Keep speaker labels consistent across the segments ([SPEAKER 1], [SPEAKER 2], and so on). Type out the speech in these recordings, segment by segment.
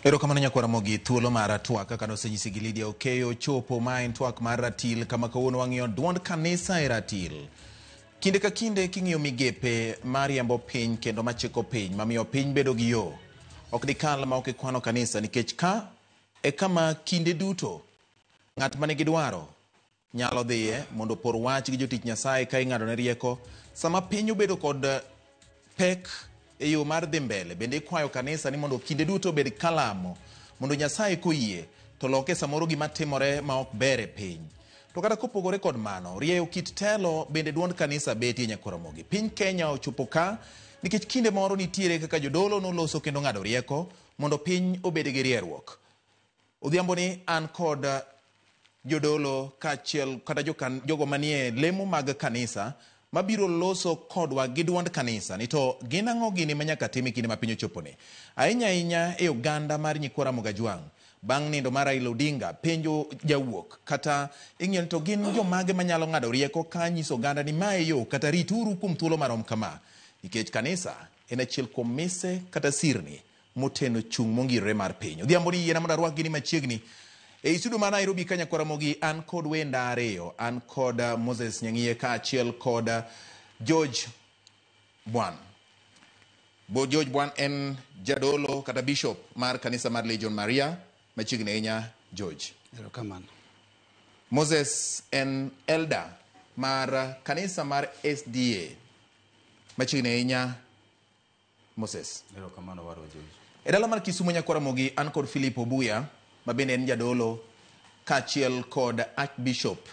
[SPEAKER 1] Erokamano nyakwara Ramogi, thuolo mar twak kaka nosenyisi gi Lydia Okeyo chopo ma en twak mar ratil kama kawuono wang'iyo duond kanisa e ratil. Kinde ka kinde king'iyo migepe mariembo piny kendo machiko piny mamiyo piny bedo gi yo, ok dikal ma ok ikwano kanisa nikech ka e kama kinde duto ng'at manigi dwaro nyalo dhiye mondo opor wach gi jotich Nyasaye ka ing'adone rieko sama piny obedo kod pek e yo mar dhi mbele. Bende ikwayo kanisa ni mondo kinde duto obed kalamo mondo Nyasaye koyie to loke samoro gima timore ma ok ber e piny. To kata kopogore kod mano, rieyo kit telo bende duond kanisa betie nyakwar Ramogi. Piny Kenya ochopo ka nikech kinde moro nitiere kaka jodolo noloso kendo ng'ado rieko mondo piny obed gi rieruok. Odhiambo ni an kod jodolo kaachiel kata jogo manie lemo mag kanisa mabiro loso kodwa gi duond kanisa ni to gin ang'o gini manyaka tim e kinde ma piny ochoponi. Ahinya ahinya e oganda mar nyikwa Ramogi Ajwang' bang' nindo mar Raila Odinga penjo jawuok kata ing'iyo ni to gin jomage manyalo ng'ado rieko ka nyiso oganda ni mae yo kata rituru kuom thuolo marom kama nikech kanisa en achiel kuom mise kata sirni moteno chung' mongirore mar piny. Odhiambo ni yiena mondo arwak gini machiegni. E studio ma Nairobi ka nyakwar Ramogi an kod wenda ariyo, an kod Moses Nyang'iye kaachiel kod George Bwan. Bo George Bwan en jadolo kata bishop mar kanisa mar Legion Maria machiegni ahinya George.
[SPEAKER 2] Erokamano.
[SPEAKER 1] Moses en elder mar kanisa mar SDA machiegni ahinya Moses.
[SPEAKER 3] Erokamano warwa George.
[SPEAKER 1] E dala mar Kisumu nyakwar Ramogi an kod Philip Obuya ma bende en jadolo kaachiel kod Archbishop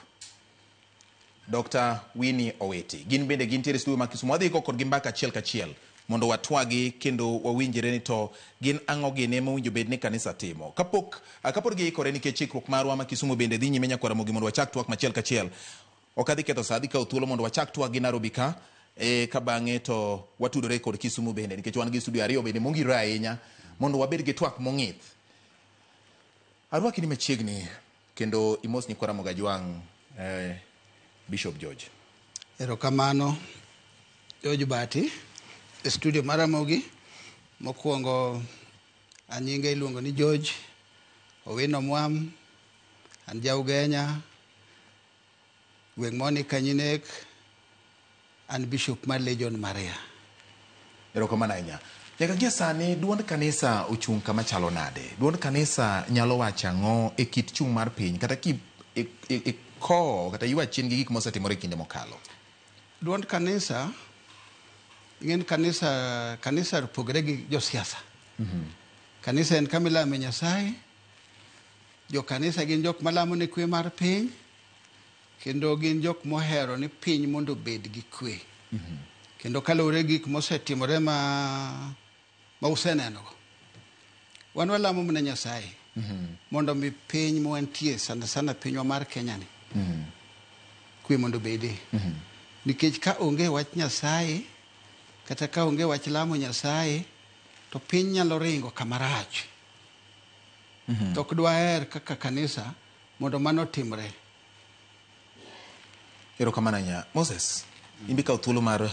[SPEAKER 1] Dr. Winnie Owiti. Gin bende gintiere e studio ma Kisumu. Wadhi go kodgi mbaka achiel kachiel mondo watwagi kendo wawinjre ni to gin ang'o gini mowinjo bed ni kanisa timo. Kapok kapod giikore nikech ikruok marwa ma Kisumu bende dhi nyime nyakwar Ramogi mondo wachak twak machiel kachiel. Ok adhi ketho sa, adhi kawo thuolo mondo wachak twak gi Nairobi ka e, ka bang'e to watudore kod Kisumu bende nikech wan gi studio ariyo bende mongirore ahinya mondo wabed gi twak mong'ith. Arwaki ni machiegni kendo imos nyikwa Ramogi Ajwang' Bishop George.
[SPEAKER 2] Erokamano George Bati e studio mar Ramogi. Mokwongo an nyinga iluongo ni George Owino Mwam, an ja Ugenya, gweng' moni Kanyinek, an bishop mar Legion Maria.
[SPEAKER 1] Erokamano ahinya. Nyaka gie sani duond kanisa ochung' kama chalo nade? Duond kanisa nyalo wacho ang'o e kit chung' mar piny kata ki ikowo kata ywa chien gi gik mosetimore e kinde mokalo?
[SPEAKER 2] Duond kanisa, ing'e ni kanisa, kanisa opogore gi josiasa. Kanisa en kama ilame Nyasaye, jo kanisa gin jok malamo ne kwe mar piny, kendo gin jok mohero ni piny mondo obed gi kwe. Kendo kaluwore gi gik mosetimore ma useneno go, wan walamo mana Nyasaye mondo mi piny mwantie sana sana pinywa mar Kenya ni kwe mondo obede. Nikech ka onge wach Nyasaye kata ka onge wach lamo Nyasaye to piny nyalo ringo kama rach. To ok dwaher kaka kanisa mondo mano otimre.
[SPEAKER 1] Erokamano ahinya. Moses, in be ikawo thuolo mar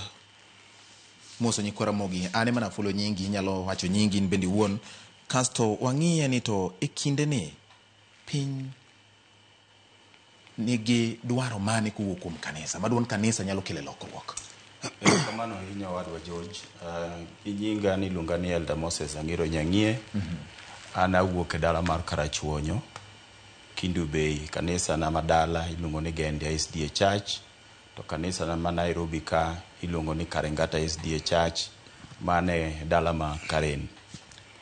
[SPEAKER 1] moso nyikwa Ramogi. An ema nafulo nyingi, inyalo wacho nyingi in bende iwuon. Kasto wang'iye ni to e kinde ni piny nigi dwaro mane kowuok kuom kanisa ma duond kanisa nyalo kelo lokruok.
[SPEAKER 3] Erokamano ahinya owadwa George. Gi nyinga niluonga ni Elder Moses Ang'iro Nyang'ie. An awuok e dala mar Karachuonyo, Kendu Bay. Kanisa na ma dala iluongo ni Gendia SDA Church, to kanisa na ma Nairobi ka iluongo ni Karingata SDA Church, mane dala ma Karen.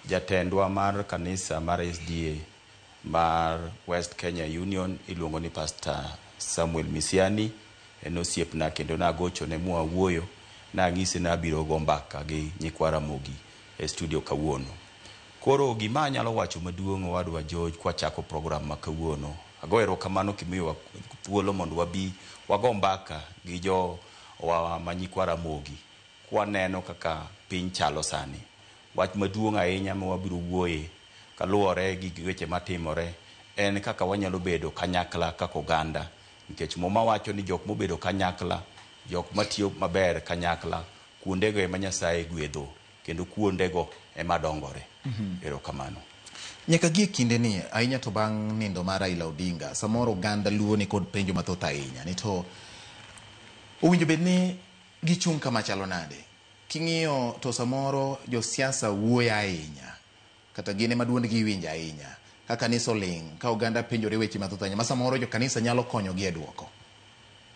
[SPEAKER 3] Jatendwa mar kanisa mar SDA mar West Kenya Union iluongo ni Pastor Samuel Misiani, en osiepna kendo nagochone mwawuoyo, nang'ise ni abiro go mbaka gi nyikwa Ramogi e studio kawuono. Koro gima anyalo wacho maduong' owadwa George kwachako program ma kawuono, ago erokamano kimiyowa thuolo mondo wabi wago mbaka gi jowa ma nyikwa Ramogi kwaneno kaka piny chalo sani. Wach maduong' ahinya ma wabiro wuoye kaluwore gi weche matimore en kaka wanyalo bedo kanyakla kaka oganda, nikech Muma wacho ni jok mobedo kanyakla, jok matiyo maber kanyakla, kuondego ema Nyasaye gwedho kendo kuondego ema dongore. Erokamano.
[SPEAKER 1] Nyaka gie kinde ni, ahinya to bang' nindo mar Raila Odinga, samoro oganda Luo ni kod penjo mathoth ahinya ni to owinjo bed ni gichung' kama chalo nade? King'iyo to samoro josiasa wuoyo ahinya, kata gin ema duondgi iwinjo ahinya. Ka kanisa oling', ka oganda penjore weche mathoth ahinya, ma samoro jo kanisa nyalo konyogi e duoko.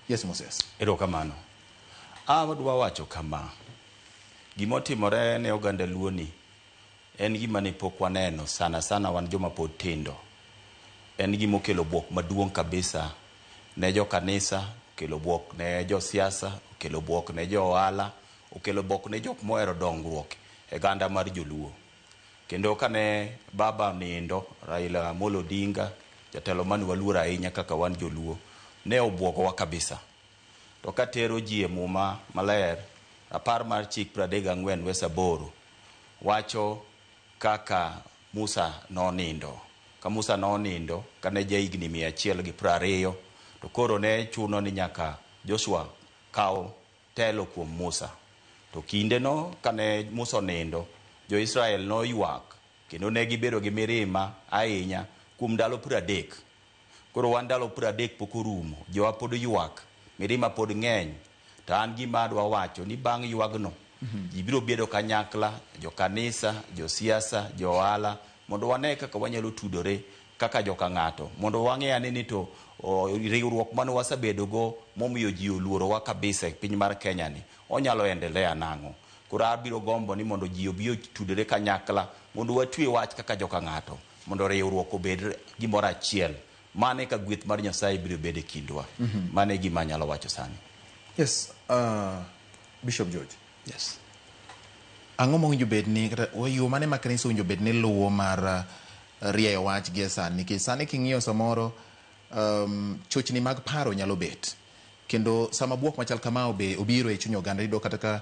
[SPEAKER 1] Yes, Moses.
[SPEAKER 3] Erokamano. Adwa wacho kama. Gimotimore ne oganda Luo ni en gima ne pok waneno sana sana wan joma pod tindo. En gima okelo buok maduong' kabisa ne jo kanisa, okelo buok ne josiasa, okelo buok ne jo ohala, okelo buok ne jok mohero dongruok e ganda mar joluo. Kendo kane baba nindo, Raila Amolo Odinga, jatelo mane waluoro ahinya kaka wan joluo, ne obuogowa kabisa. To katero ji e muma maler, rapar mar chik 34 wes 8, wacho kaka Musa nonindo. Ka Musa nonindo, kane ja higni 120, to koro ne chuno ni nyaka Joshua kaw telo kuom Musa. To kindeno kane Musa onindo, jo-Israel noywak kendo ne gibedo gi mirima ahinya kuom ndalo 30. Koro wan ndalo 30 pok orumo, jowa pod ywak, mirima pod ng'eny. To an gima adwa wacho ni bang' ywagno, ji biro bedo kanyakla, jokanisa, josiasa, jo ohala, mondo wane kaka wanyalo tudore kaka joka ng'ato, mondo wang'e ane ni to riwruok mane wasebedogo momiyo ji oluorowa kabisa e piny mar Kenya ni, onyalo endelea nang'o. Koro abiro gombo ni mondo ji obi otudore kanyakla, mondo watwe wach kaka joka ng'ato, mondo riwruok obed gimoro achiel. Mano eka gweth mar Nyasaye biro bedo e kindwa. Mano e gima anyalo wacho sani.
[SPEAKER 1] Yes, Bishop George.
[SPEAKER 2] Yes.
[SPEAKER 1] Ang'o mowinjo bed ni, kata yo mane ma kanisa owinjo bed ni luwo mar rieyo wach gie sani? Nikech sani king'iyo samoro chochni mag paro nyalo bet. Kendo sama buok machal kama obiro e chuny oganda, iyudo kata ka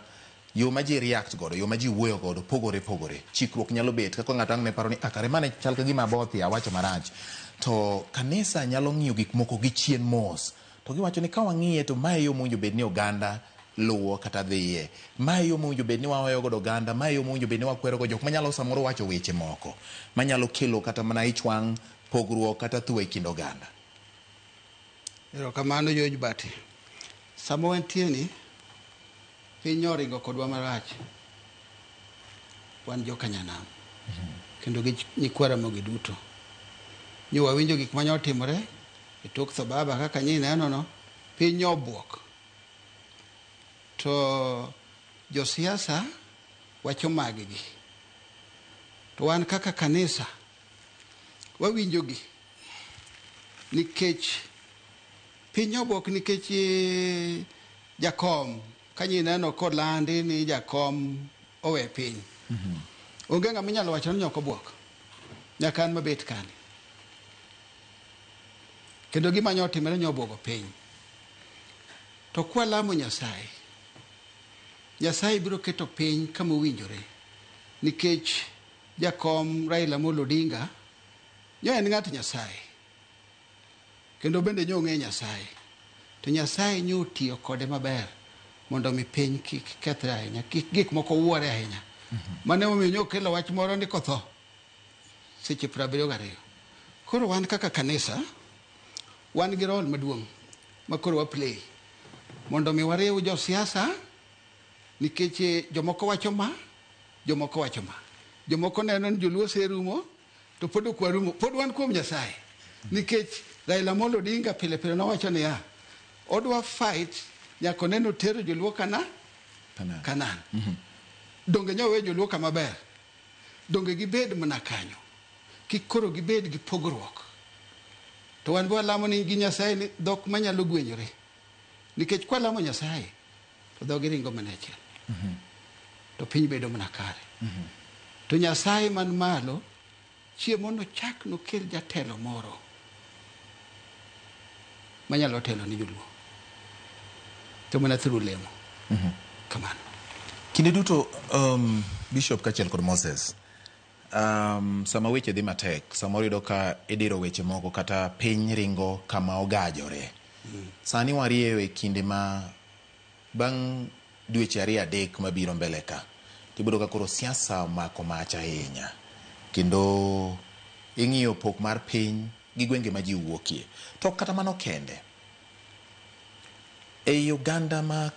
[SPEAKER 1] yo ma ji react godo, yo ma ji wuoyo godo pogore pogore. Chikruok nyalo bet kaka ng'ato ang' ne paro ni kare mane chal ka gima abothi awacho marach. To kanisa nyalo ng'iyo gik moko gi chien mos. To giwacho ni ka wang'iye to mae yo mowinjo bed ni oganda luwo kata dhiye. Mae yo mowinjo bed ni wahoyo godo oganda, mae yo mowinjo bed ni wakwero go jok manyalo samoro wacho weche moko manyalo kelo kata mana ich wang', pogruok kata thuo e kind oganda.
[SPEAKER 2] Erokamano George Bati. Sama wantie ni, piny oringo kodwa marach. Wan joka nyanam. Kendo gi nyikwa Ramogi duto. Nyo wawinjo gik mane otimore e tok tho baba kaka nyi neno no, piny obuok. To josiasa wacho maggi. To wan kaka kanisa wawinjogi nikech piny obuok nikech jakom ka nyi neno kolandi ni jakom owe piny. Onge ng'ama inyalo wacho ni ok obuok. Nyaka an mabet kani. Kendo gima nyo otimore nyo obuogo piny. To kwalamo Nyasaye, Nyasaye biro keto piny kama owinjore. Nikech jakom Raila Amolo Odinga nyo en ng'at Nyasaye. Kendo bende nyo ong'e Nyasaye. To Nyasaye nyo otiyo kode maber mondo mi piny kik kethre ahinya, kik gik moko wuore ahinya. Mano emomiyo nyo okelo wach moro ni kotho seche 72. Koro wan kaka kanisa, wan gi role maduong' ma koro wa play mondo mi wariw josiasa nikech jomoko wacho ma, jomoko wacho ma. Jomoko neno ni joluo oserumo, to pod ok warumo, pod wan kuom Nyasaye. Nikech Raila Amolo Odinga pile pile nowacho niya, odwa fight nyaka oneno tero joluo kana
[SPEAKER 1] Kanan.
[SPEAKER 2] Kanan. Donge nyo we joluo kama ber? Donge gibed mana kanyo? Kik koro gibed gi pogruok. To wan be walamo ni gi Nyasaye ni dhok manyalo gwenyore. Nikech kwalamo Nyasaye, to dhogi ringo mana achiel. To piny bedo mana kare. To Nyasaye man malo, chiemo nochak nokel jatelo moro manyalo telo ni joluo. To mana through lemo. Kamano.
[SPEAKER 1] Kinde duto Bishop kaachiel kod Moses, sama weche dhi matek, samoro iyudo ka idiro weche moko kata piny ringo kama ogajore. Sani warieyo e kinde ma bang' dweche 2-3 mabiro mbele ka, tibiro ka koro siasa omako mach ahinya. Kendo Ing'iyo pok mar piny gi gwenge ma ji wuokie. To kata mano kende, ei oganda ma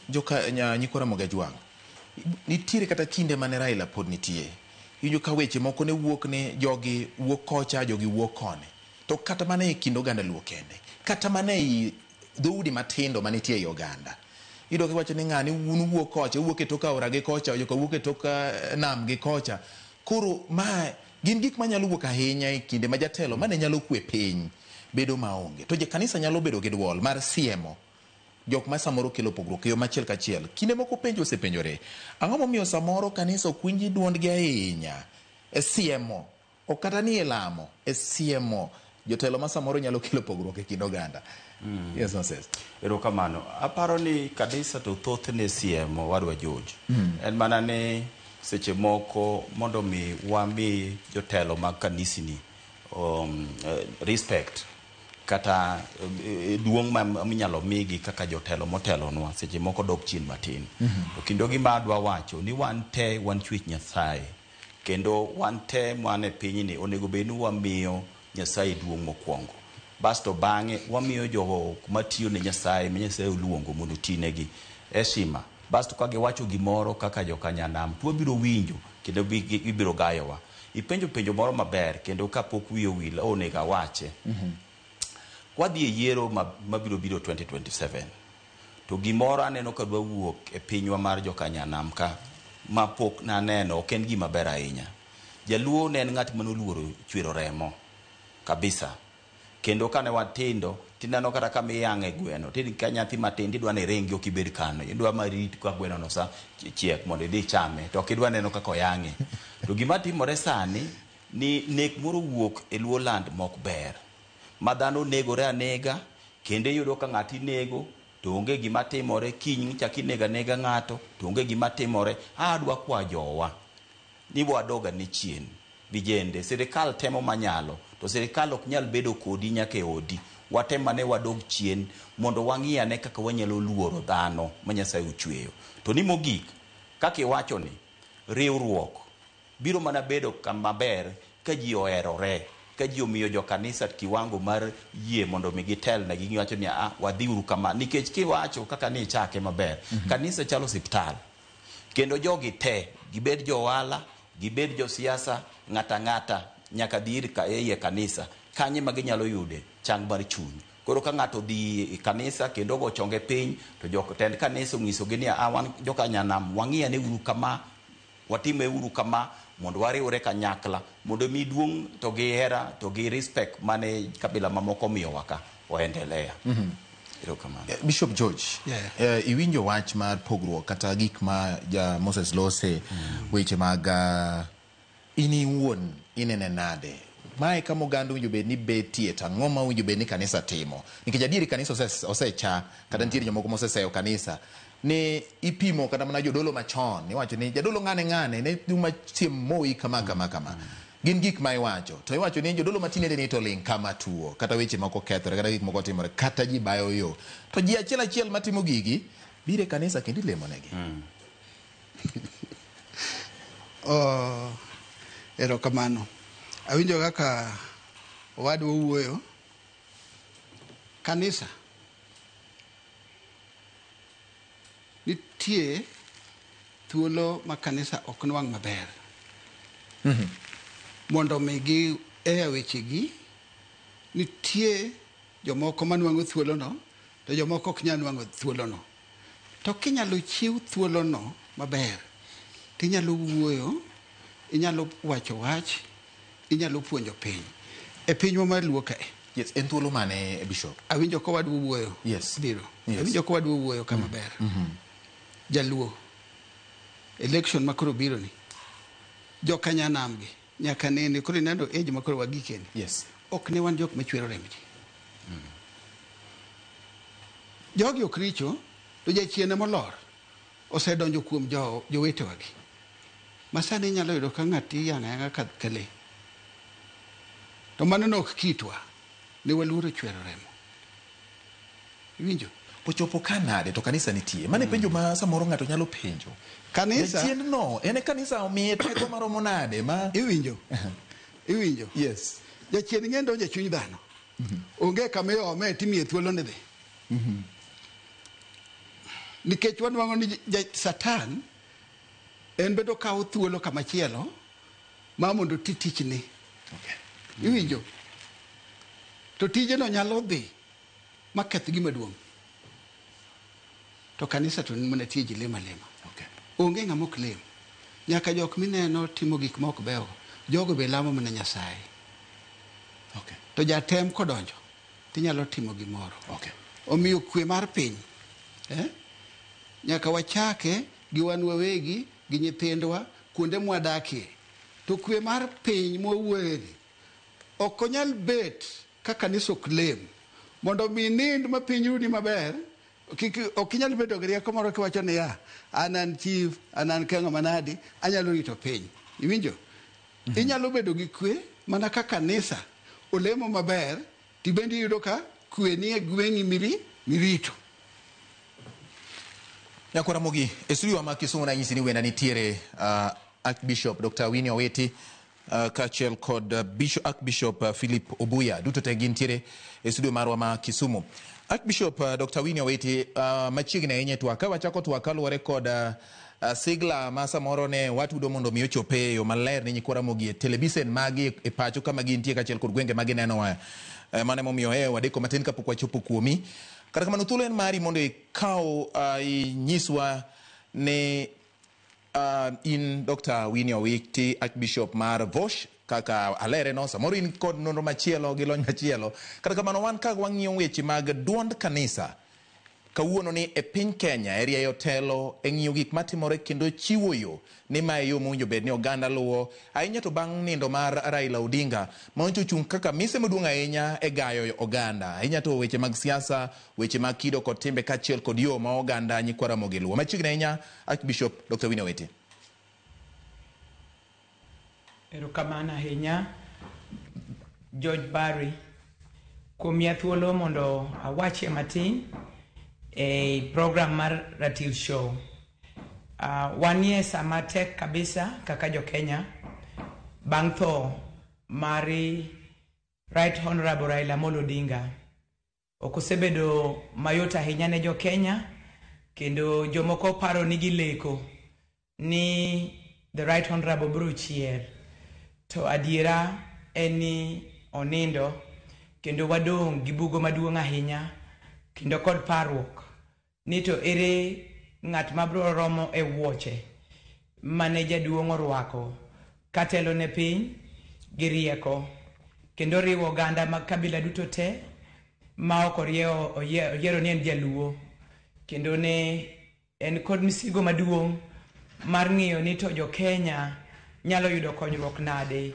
[SPEAKER 1] joka nyikwa Ramogi Ajwang', nitiere kata kinde mane Raila pod nitie. Iwinjo ka weche moko ne wuok ni jogi wuok kocha, jogi wuok koni. To kata mana e kind oganda Luo kende, kata mana ei dhoudi matindo manitie ei oganda, iyudo kiwacho ni ng'ani un wuok kocha, uwuok e tok aora gi kocha, joka wuok e tok nam gi kocha. Koro ma gin gik manyalo wuok ahinya e kinde ma jatelo mane nyalo kwe piny bedo maonge. To kanisa nyalo bedo gi duol mar siemo jok ma samoro kelo pogruok e yo machiel kachiel. Kinde moko penjo osepenjore, ang'o momiyo samoro kanisa ok winji duondgi ahinya e siemo, ok kata ni e lamo, e siemo jotelo ma samoro nyalo kelo pogruok e kind oganda? Yes, Moses.
[SPEAKER 3] Erokamano. Aparo ni kanisa to thothne siemo wadwa George. En mana ni seche moko mondo mi wami jotelo mag kanisni respect kata duong' ma minyalo migi kaka jotelo motelonwa seche moko dok chien matin. To kendo gima adwa wacho ni wan te wan chwech Nyasaye kendo wan te man e pinyni onego bed ni wamiyo Nyasaye duong' mokwongo. Basto bang'e wamiyo jogo matiyo ne Nyasaye ma Nyasaye oluongo mondo otinegi heshima. Basto ka giwacho gimoro kaka jokanyanam to wabiro winjo kendo gibiro gayowa. Ipenjo penjo moro maber kendo kapok wiyi owil onego awache. Kwadhi e yiero mabiro biro 2027 to gimoro aneno ka dwa wuok e pinywa mar jokanyanam ka ma pok naneno ok en gima ber ahinya. Jaluo ne en ng'at manoluoro chwero remo kabisa. Kendo kane watindo tineno kata kama iyang'e gweno ka nyathi matin tidwa ni iringi ok ibed kano idwa marit ka gweno no sa chiek mondo idhi ichame to ok idwa neno kaka oyang'e. To gima timore sani ni nek moro wuok e Luo land mok ber ma dhano negore anega kendo iyudo ka ng'ato inego to onge gima timore kiny chak inego anega ng'ato to onge gima timore. Adwa kwa jowa ni wadog ane chien vijende. Sirikal temo manyalo to sirikal ok nyal bedo kodi nyaka e odi. Watem ane wadog chien mondo wang'i ane kaka wanyalo luoro dhano ma Nyasaye ochweyo. To ni mogik kaka iwacho ni riwruok biro mana bedo kama ber ka ji oherore, ka ji omiyo jokanisa kiwango mar yie mondo mi gitelnegi giwacho ni a wadhiuru kama nikech kiwacho kaka ni ichake maber. Kanisa chalo osiptal kendo jogi te gibed jo ohala gibed josiasa ng'ata ng'ata nyaka dhi ir e kanisa kanye ma ginyalo yude chang mar chuny. Koro ka ng'ato odhi e kanisa kendo ogo chonge piny to jotend kanisa onyisogi ni a wan jokanyanam wang'i ane uru kama watime uru kama mondo wariwre kanyakla mondo mi duong' to gi hera to gi respect mane kabila mamoko omiyowa ka oendelea. Erokamano.
[SPEAKER 1] Bishop George, iwinjo wach mar pogruok kata gik ma ja Moses lose weche mag in iwuon inene nade? Mae kama oganda owinjo bed ni betie to ang'o ma owinjo bed ni kanisa timo? Nikech adieri kanisa osecha kata nitiere jomoko moseseyo kanisa ni ipimo kata mana jodolo machon iwacho ni jadolo ng'ane ng'ane ne duma siem moi kama kama kama. Gin gik ma iwacho to iwacho ni jodolo matinende ni to ling' kama tuo kata weche moko kethore kata gik moko timore kata ji bayo yo to ji achiel achiel matimo gigi biro e kanisa kendo ilemonegi.
[SPEAKER 2] Erokamano. Awinjo kaka owadwa wuoyo. Kanisa nitie thuolo ma kanisa ok nwang' maber. Mondo mi gi e wechegi nitie jomoko manwang'o thuolono to jomoko ok nyal nwang'o thuolono. To kinyalo chiw thuolono maber tinyalo wuoyo, inyalo wacho wach, inyalo puonjo piny. E pinywa mar Luo kae.
[SPEAKER 1] Yes, en thuolo mane Bishop?
[SPEAKER 2] Awinjo ka owadwa wuoyo.
[SPEAKER 1] Yes.
[SPEAKER 2] Biro.
[SPEAKER 1] Yes.
[SPEAKER 2] Awinjo ka owadwa wuoyo kama ber. Jaluo. Election makoro biro ni. Jokanyanam gi nyaka nene koro ineno age makoro wagikeni.
[SPEAKER 1] Yes.
[SPEAKER 2] Ok ne wan jok machwero remb ji. Jogi ok richo to jachien molor osedonjo kuom jowetewa gi. Ma sani inyalo yudo ka ng'ati iyang'o ayang'a ka lee. To mano ne ok kitwa. Ne waluoro chwero remo. Iwinjo?
[SPEAKER 1] Ochopo ka nade to kanisa nitie? Mano e penjo ma samoro ng'ato nyalo penjo.
[SPEAKER 2] Kanisa
[SPEAKER 1] Jachien no, en e kanisa omiye teko maromo nade ma
[SPEAKER 2] Iwinjo? Iwinjo?
[SPEAKER 1] Yes.
[SPEAKER 2] Jachien ng'e donjo e chuny dhano. Onge kama iome timiye thuolo ni dhi. Nikech wanwang'o ni Satan en bende okawo thuolo kamachielo ma mondo oti tichne. Iwinjo? To tijeno nyalo dhi maketh gima duong'. To kanisa to mana tije ji lemo alema. Onge ng'ama ok lem. Nyaka jok mineno timo gik ma ok beyo, jogo be lamo mana Nyasaye. To jatem kodonjo, tinyalo timo gimoro. Omiyo kwe mar piny, nyaka wachake gi wan wawegi, gi nyithindwa, kuonde mwadakie. To kwe mar piny mwawuoyeni, ok onyal bet ka kanisa ok lem. Mondo mi nind ma piny rudi maber, ok inyal bedo gi rieko moro kiwacho niya, an an chief, an an keng'o manadi, anyalo rito piny. Iwinjo? Inyalo bedo gi kwe mana ka kanisa olemo maber, tibende iyudo ka kwe nie gweng'i mirito.
[SPEAKER 1] Nyakwara Ramogi, e studio ma Kisumu nanyisi ni wenda nitiere Archbishop Dr. Winnie Owiti kaachiel kod Archbishop Philip Obuya. Duto te gintiere e studio marwa ma Kisumu. Archbishop Dr. Winnie Owiti, machiegni ahinya e twak. Ka wachako twak kaluwore kod sigla ma samoro ne watudo mondo mi ochope e yo maler ne nyikwa Ramogi e televisen magi e pacho kama gintie kaachiel kod gwenge ma ginenowa. Mano emomiyo wadeko matin kapok wachopo kuomi. Kata kamano thuolo en mari mondo ikaw inyiswa ni in Dr. Winnie Owiti, Archbishop mar Vosh, kaka alere no, samoro in kod nonro machielo gi lony machielo. Kata kamano wan ka wang'iyo weche mag duond kanisa, kawuono ni e piny Kenya e rieyo telo e ng'iyo gik matimore kendo chiwo yo ni mae yo mowinjo bed ni oganda luwo ahinya to bang' nindo mar Raila Odinga ma ochung' kaka mise maduong' ahinya e gayo oganda ahinya to weche mag siasa, weche mag kido kod timbe kaachiel kod yo ma oganda nyikwa Ramogi luwo. Machiegni ahinya Archbishop Dr. Winnie Owiti.
[SPEAKER 4] Erokamano ahinya George Barry kuom miya thuolo mondo awachie matin e program mar Ratil Show. Wanie sama tek kabisa kaka jo Kenya bang' tho mar Right Honorable Raila Amolo Odinga. Ok osebedo mayot ahinya ne jo Kenya kendo jomoko paro ni gileko ni the Right Honorable biro chier. To adiera en ni onindo kendo wadong' gi bugo maduong' ahinya kendo kod parruok ni to ere ng'at mabiro romo e wuoche mane jaduong' orwako katelo ne piny gi rieko kendo riwo oganda mag kabila duto te ma ok oyiero ni en jaluo kendo ne en kod misigo maduong' mar ng'iyo ni to jo Kenya nyalo yudo konyruok nade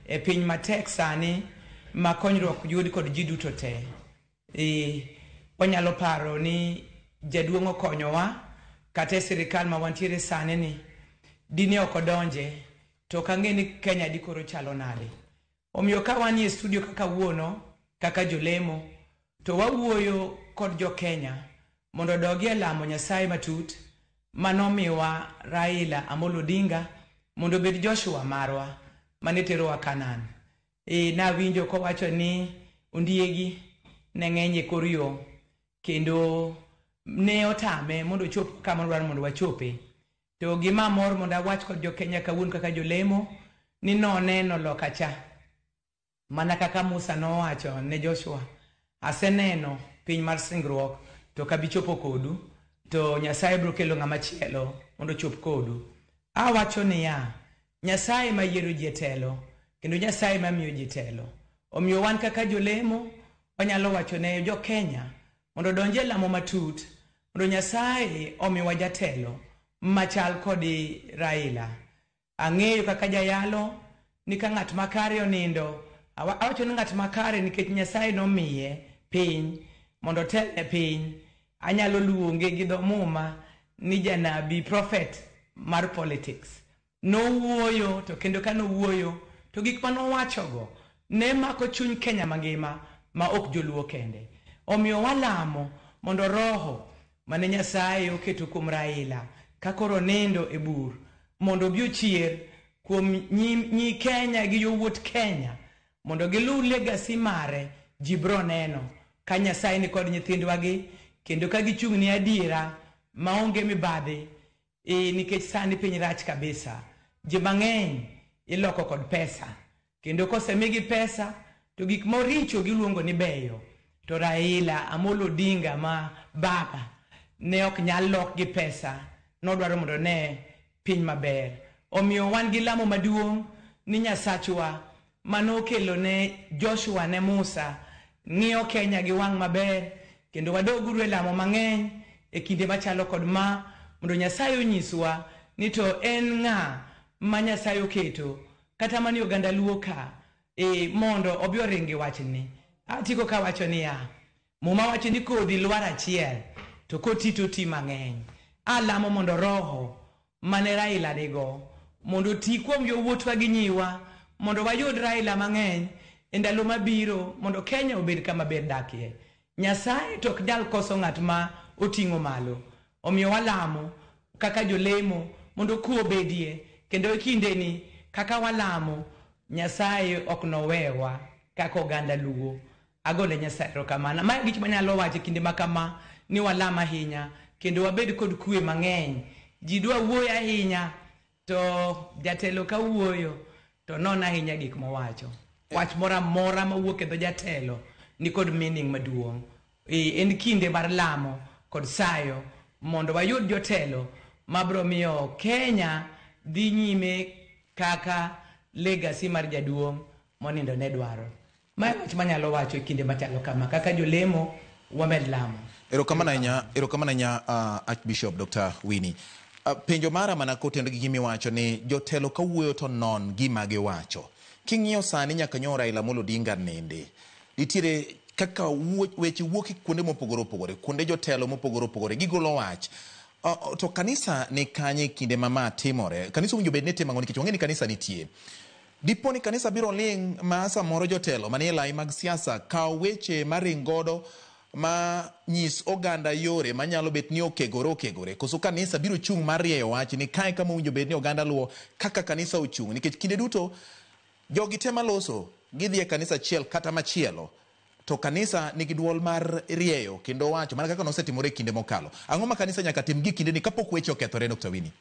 [SPEAKER 4] e piny matek sani ma konyruok yud kod ji duto te. Wanyalo paro ni jaduong' okonyowa kata e sirikal ma wantiere sani ni dine ok odonje to ok ang'e ni Kenya dikoro chalo nade. Omiyo ka wanie studio kaka wuono kaka jolemo to wawuoyo kod jo Kenya mondo odogi e lamo Nyasaye matut manomiwa Raila Amolo Odinga mondo obed Joshua marwa mane terowa Canaan. Nawinjo kowacho ni ondiegi ne ng'eny e kor yo kendo ne otame mondo ochop kama odwaro mondo wachope. To gima mor mondo awach kod jo Kenya kawuono kaka jolemo ni noneno loka cha. Mana kaka Musa nowacho ne Joshua, aseneno piny mar singruok to ok abi chopo kodu, to Nyasaye biro kelo ng'ama chielo mondo ochop kodu. Awacho niya, Nyasaye mayiero ji e telo kendo Nyasaye mamiyo ji telo. Omiyo wan kaka jolemo wanyalo wacho ne jo Kenya mondo odonj e lamo matut mondo Nyasaye omiwa jatelo machal kod Raila. Ang'eyo kaka jayalo ni ka ng'at makare onindo, awacho ni ng'at makare nikech Nyasaye nomiye piny mondo otel ne piny. Anyalo luonge gi dho Muma ni janabi, prophet mar politics. Nowuoyo to kendo ka nowuoyo to gik manowachogo ne mako chuny Kenya mangima ma ok joluo kende. Omiyo walamo mondo roho mane Nyasaye oketo kuom Raila ka koro nindo e bur mondo obi ochier kuom nyi Kenya gi yowuot Kenya mondo giluw legacy mare. Ji bro neno ka Nyasaye ni kod nyithindwa gi kendo ka gichung' ne adiera maonge mibadhi, nikech sani piny rach kabisa. Ji mang'eny iloko kod pesa, kendo kosemigi pesa to gik moricho giluongo ni beyo. To Raila Amolo Odinga ma baba ne ok nyal lok gi pesa, nodwaro mondo ne piny maber. Omiyo wan gi lamo maduong' ni Nyasachwa manokelo ne Joshua ne Musa ng'iyo Kenya gi wang' maber, kendo wadoguru e lamo mang'eny e kinde machalo kod ma, mondo Nyasaye onyiswa ni to en ng'a ma Nyasaye oketo kata mani oganda Luo ka, mondo obi oring gi wachni. Atiko kawacho niya, Muma wacho ni kodhi lwar achiel to koti to ti mang'eny. Alamo mondo roho mane Raila nigo mondo oti kuom yowuotwa gi nyiwa, mondo wayud Raila mang'eny e ndalo mabiro, mondo Kenya obed kama ber dakie. Nyasaye to ok nyal koso ng'at ma oting'o malo. Omiyo walamo kaka jolemo mondo kwe obedie, kendo e kindeni kaka walamo, Nyasaye ok nowewa kaka oganda Luo. Agone Nyasaye erokamano. Ma e gik manyalo wacho e kinde ma kama, ni walam ahinya kendo wabed kod kwe mang'eny. Ji dwa wuoyo ahinya, to jatelo ka wuoyo to non ahinya gik mowacho. Wach moro amora mawuok e dho jatelo ni kod meaning maduong'. En kinde mar lamo kod sayo mondo wayud jotelo mabro miyo Kenya dhi nyime kaka legacy mar jaduong' monindo ne dwaro. Ma e wach manyalo wacho e kinde machalo kama. Kaka jolemo, wamed lamo.
[SPEAKER 1] Erokamano ahinya, erokamano ahinya, Archbishop Dr. Winnie. Penjo mara mana kotenore gi gima iwacho ni jotelo kawuoyo to non gima giwacho. King'iyo sani nyaka nyo Raila Amolo Odinga nende, nitiere kaka weche wuok e kuonde mopogore opogore, kuonde jotelo mopogore opogore, gigolo wach. To kanisa ni kanye kinde ma ma timore? Kanisa owinjo bed ni timo ang'o, nikech wang'e ni kanisa nitie. Dipo ni kanisa biro ling' ma samoro jotelo manie lai mag siasa kaw weche maring godo ma nyis oganda yore manyalo bet ni okegore okegore, koso kanisa biro chung' mar rieyo wach ni kae kama owinjo bed ni oganda luwo kaka kanisa ochung', nikech kinde duto jogi te maloso gidhi e kanisa achiel kata machielo, to kanisa nigi duol mar rieyo kendo wacho mana kaka nosetimore e kinde mokalo. Ang'o ma kanisa nyaka tim gi kindeni kapok weche okethore, Dr. Winnie?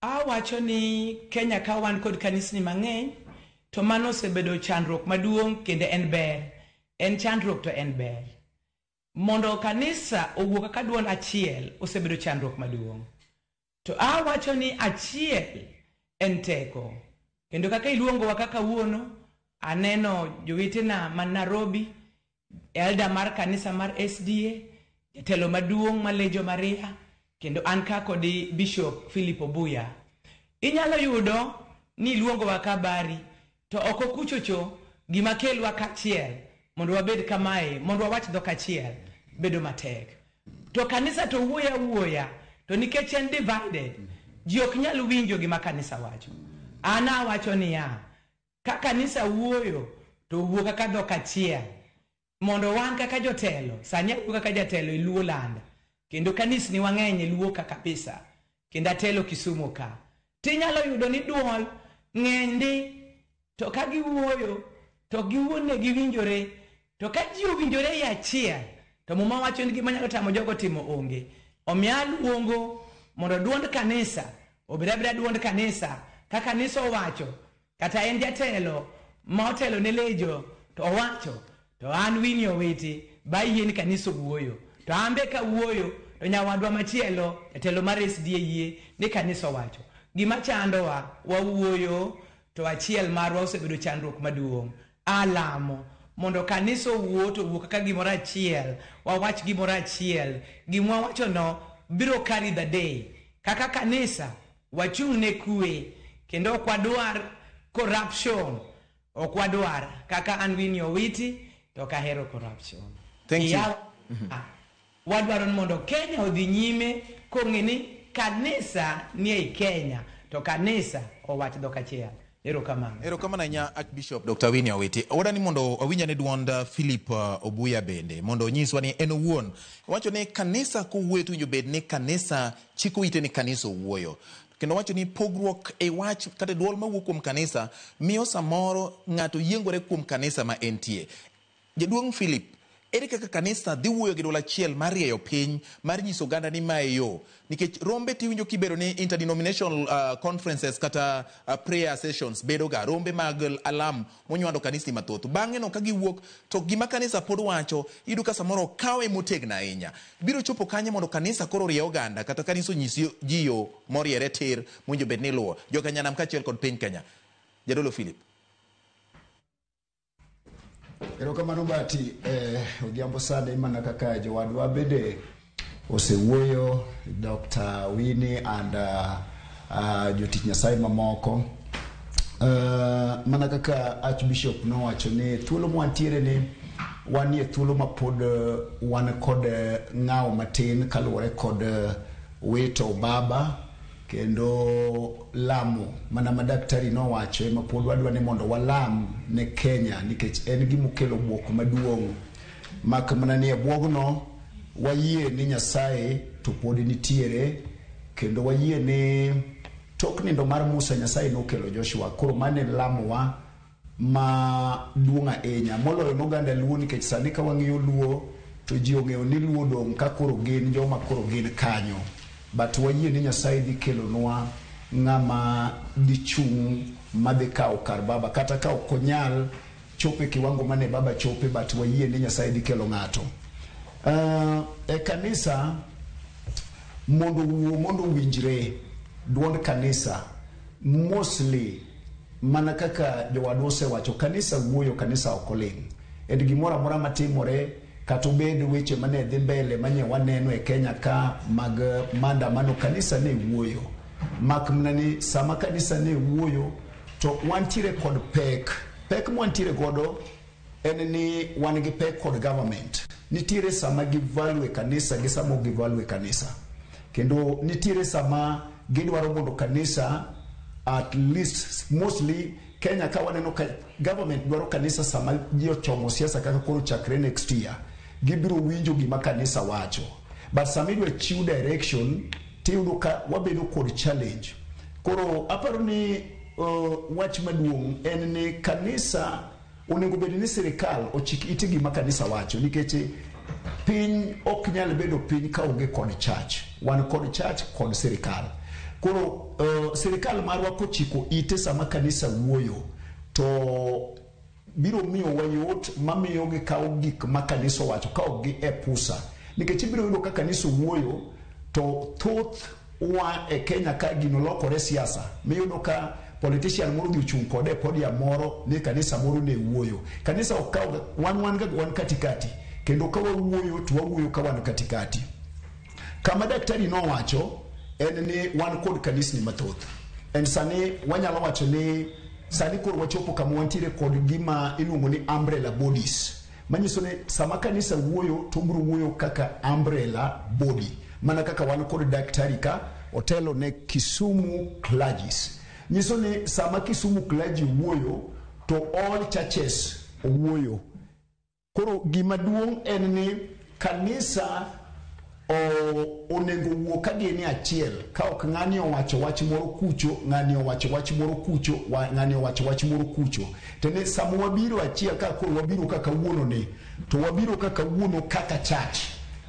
[SPEAKER 4] Awacho ni Kenya ka wan kod kanisni mang'eny, to mano osebedo chandruok maduong', kendo en ber. En chandruok to en ber. Mondo kanisa owuok kaka duol achiel osebedo chandruok maduong'. To awacho ni achiel en teko. Kendo kaka iluongowa kaka wuono, aneno jowetena man Nairobi, elder mar kanisa mar SDA, jatelo maduong' mar Legio Maria, kendo an ka kod Bishop Philip Obuya. Inyalo yudo ni iluongowa ka Bari, to oko kuchocho gima kelwa kachiel mondo wabed kamae, mondo wawach dhok achiel, bedo matek. To kanisa to wuoyo awuoya, to nikech en divided, ji ok nyal winjo gima kanisa wacho. An awacho niya, ka kanisa wuoyo, to wuo kaka dhok achiel. Mondo wan kaka jotelo, sani awuoyo kaka jatelo e Luo Land, kendo kanisni wang'eny e Luo ka kabisa, kendo atelo Kisumu ka. Tinyalo yudo ni duol ng'eny ndi, to ka giwuoyo, to giwuo ne giwinjore, to ka ji owinjore e achiel, to Muma wacho ni gima nyalo tamo jogo timo onge. Omiyo aluongo mondo duond kanisa obed abeda duond kanisa, ka kanisa owacho, kata en jatelo ma otelo ne lejo to owacho, to an Winnie Owiti ba yie ni kanisa owuoyo, to an be kawuoyo to nyawadwa machielo jatelo mar SDA yie ni kanisa owacho. Gima chandowa, wawuoyo to achiel marwa osebedo chandruok maduong'. Alamo mondo kanisa owuo to owuo kaka gimoro achiel, wawach gimoro achiel, gima wawachono biro carry the day. Kaka kanisa wachung' ne kwe, kendo ok wadwar corruption, ok wadwar. Kaka an Winnie Owiti to ok ahero corruption.
[SPEAKER 1] Thank you.
[SPEAKER 4] Wadwaro ni mondo Kenya odhi nyime kong'e ni kanisa ni ei Kenya, to kanisa owach dhok achiel. Erokamano.
[SPEAKER 1] Erokamano ahinya, Archbishop Dr. Winnie Owiti. Oda ni mondo awinj ane duond Philip Obuya bende, mondo onyiswa ni en owuon. Owacho ni kanisa kowuoyo to owinjo bed ni kanisa chiko ite ni kanisa owuoyo. Kendo wacho ni pogruok e wach kata duol mawuok kuom kanisa miyo samoro ng'ato yiengore kuom kanisa ma entie. Jaduong' Philip, ere kaka kanisa dhi wuoyo gi duol achiel mar rieyo piny, mar nyiso oganda ni mae yo? Nikech rombe tiwinjo kibedo ni interdenominational conferences kata prayer sessions bedo ga rombe mag alam monywando kanisni mathoth. Bang'e no ka giwuok to gima kanisa pod wacho iyudo ka samoro kawe motegno ahinya. Biro chopo kanye mondo kanisa koro orie oganda kata kanisa onyis ji yo moriere tir mowinjo bed ni iluwo? Joka Nyanam kaachiel kod piny Kenya. Jadolo Philip.
[SPEAKER 5] Erokamano Bati, odhiambo sani mana kaka jowadwa bende osewuoyo, Dr. Winnie and jotich Nyasaye mamoko. Mana kaka Archbishop nowacho ni thuolo mwantiere ni wanie thuolo ma pod wan kod ng'awo matin kaluwore kod wito baba kendo lamo mana ma daktari nowacho ema pod wadwa ni mondo walam ne Kenya nikech en gimokelo bwok maduong' mak mana ni e bwogno wayie ni Nyasaye to pod nitiere kendo wayie ni tok nindo mar Musa Nyasaye nokelo Joshua. Koro mano e lamowa ma duong' ahinya moloyo noganda Luo nikech sani ka wang'iyo Luo to ji ong'eyo ni Luo dong' ka koro gin joma koro gin kanyo, but wayie ni Nyasaye dhi kelonwa ng'ama dhi chung' madhi kawo kar baba kata ka ok onyal chopo e kiwango mane baba chope, but wayie ni Nyasaye dhi kelo ng'ato. E kanisa mondo wuo mondo owinjre duond kanisa mostly mana kaka jowadwa osewacho, kanisa wuoyo, kanisa ok oling'. And gimoro amora matimore kata obed weche mane dhi mbele manye waneno e Kenya ka mag maandamano, kanisa ne wuoyo. Mak mana ni sama kanisa ne wuoyo to wantiere kod pek. Pek mwantiere godo en ni wan gi pek kod government. Nitiere sama gi value kanisa gi sama ok gi value kanisa. Kendo nitiere sama gidwaro mondo kanisa at least mostly Kenya ka waneno ka government dwaro kanisa sama ji ochomo siasa kaka koro chakre next year gibiro winjo gima kanisa wacho, but sama idwa chiw direction tiyudo ka wabedo kod challenge. Koro aparo ni wach maduong' en ni kanisa onego bed ni sirikal ochik ite gima kanisa wacho nikech piny ok nyal bedo piny ka onge kod church. Wan kod church kod sirikal. Koro sirikal marwa kochiko ite sama kanisa wuoyo to biro miyowa yot mamiyo gikawo gik ma kanisa owacho ka ok gi e pusa, nikech ibiro yudo ka kanisa wuoyo to thoth wa e Kenya ka gino lokore siasa miyudo ka politician moro dhi ochung' kode e podium moro ni kanisa moro ne wuoyo. Kanisa ok kaw wan ga wan katikati kendo ka wawuoyo to wawuoyo ka wan katikati. Kama daktari nowacho en ni wan kod kanisni mathoth en sani wanyalo wacho ni sani koro wachopo kama wantiere kod gima iluongo ni umbrella bodies, manyiso ni sama kanisa wuoyo to obiro wuoyo kaka umbrella body, mana kaka wan kod daktari ka otelo ne Kisumu clergies, nyiso ni sama Kisumu clergy wuoyo to all churches owuoyo. Koro gima duong' en ni kanisa onego wuo ka gin e achiel, ka ok ng'ani owacho wach moro kucho, ng'ani owacho wach moro kucho, ng'ani owacho wach moro kucho. To ni sama wabiro achiel ka koro wabiro kaka kawuono ni to wabiro kaka kawuono kaka church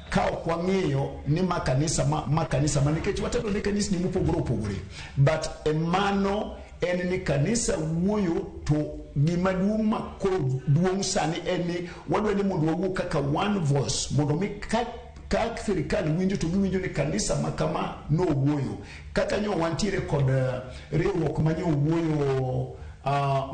[SPEAKER 5] ka ok wang'eyo ni ma kanisa ma kanisa ma nikech watelo ne kanisni mopogore opogore, but e mano en ni kanisa wuoyo to gima duong' ma koro duong' sani en ni wadwa ni mondo wawuo kaka one voice mondo mi ka sirikal winjo to giwinjo ni kanisa ma kama nowuoyo kaka nyo wantiere kod riwruok ma nyowuoyo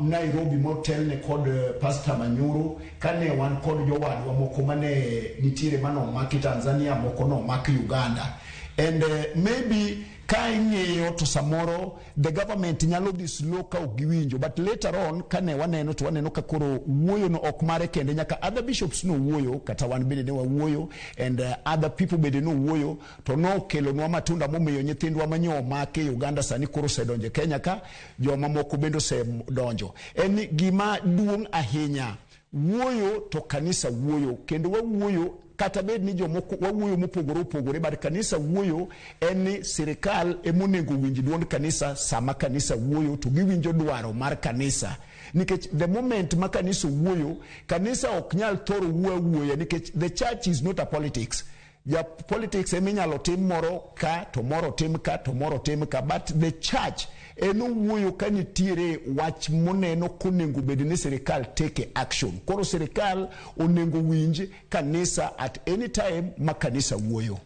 [SPEAKER 5] Nairobi motelne kod Pastor Manyuru kane wan kod jowadwa moko mane nitiere manomaki Tanzania, moko nomaki Uganda, and maybe ka ing'iyo to samoro the government nyalo dhi slow ka ok giwinjo, but later on kane waneno to waneno ka koro wuoyo no ok mare kende, nyaka other bishops nowuoyo, kata wan bende ne wawuoyo, and other people bende nowuoyo to nokelonwa matunda momiyo nyithindwa manyo omaki Uganda sani koro osedonjo e Kenya ka joma moko bende osedonjo. En ni gima duong' ahinya wuoyo to kanisa wuoyo kendo wawuoyo. kata bed ni jomoko wawuoyo mopogore opogore, but kanisa wuoyo en ni sirikal emonego winj duond kanisa. Sama kanisa wuoyo to giwinjo dwaro mar kanisa, nikech the moment ma kanisa wuoyo, kanisa ok nyal thoro wuoyo awuoya, nikech the church is not a politics. Ja politics ema inyalo tim moro ka to moro tim ka to moro tim ka, but the church en owuoyo ka nitiere wach moneno konego bed ni sirikal take action. Koro sirikal onego winj kanisa at any time ma kanisa wuoyo.